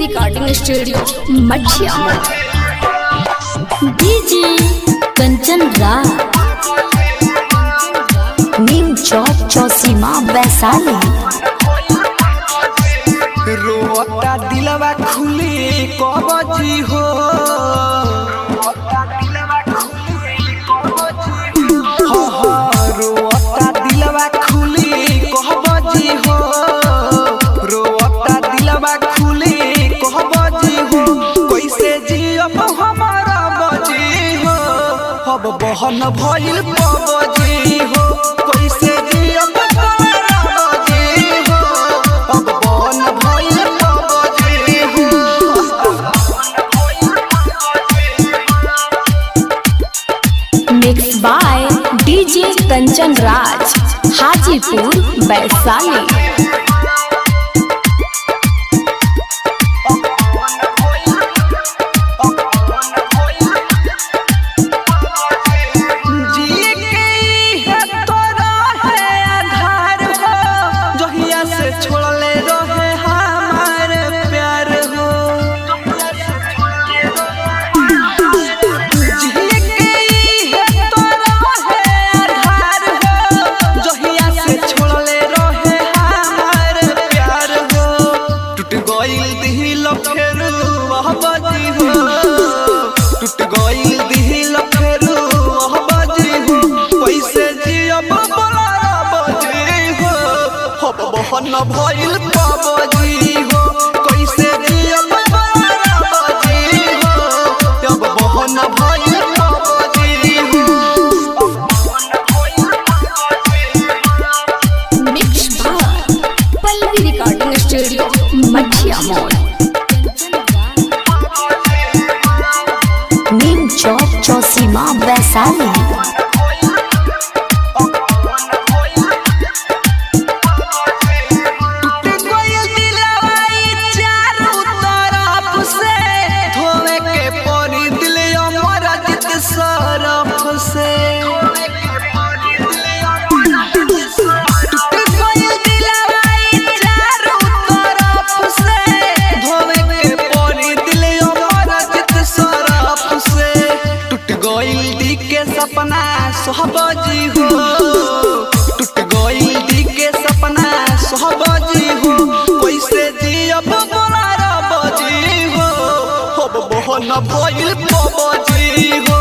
Recording studio Mathiya. DJ Kanchan Raj, Neem Chowk Chausima Vaishali. रोता दिलवा खुली कबजी हो, हाँ, रोता दिलवा खुली कहबजी हो, रोता दिलवा खुली कहबजी हो, कैसे जियब हमारा बजी हो, अब बहन भइल पबजी हो, कैसे जियब हमारा बजी हो, अब बहन भइल पबजी हो। Mix by DJ Kanchan Raj, Hajipur Vaishali. जी के है तोरा है आधार हो, जहिया से छोड़ले रहे हमार प्यार हो। जी के है तोरा है आधार हो, जहिया से छोड़ले रहे हमार प्यार हो। टूट गइल दिल फेरू बजी हो, टूट गइल दिल फेरू बजी हो, कैसे जियब बोला बजी हो, हब बहन भइल पबजी हो, कैसे जियब बोला बजी हो, अब बहन भइल पबजी हो। Mix by Pallavi recording studio Mathiya Mor. Neem Chowk Chausima Vaishali. टूट गइल दिलवा ई चारू तरफ से, धोवे के पड़ी दिल अमर जित सरफ से। टूट गइल दिलवा ई चारू तरफ से, धोवे के पड़ी दिल अमर जित सरफ से। टूट गइल दी के सपना सोहबजी हो, टूट गइल दी के सपना सोहबजी हो, कैसे जियब बोला बजी हो, अब बहन भइल पबजी हो,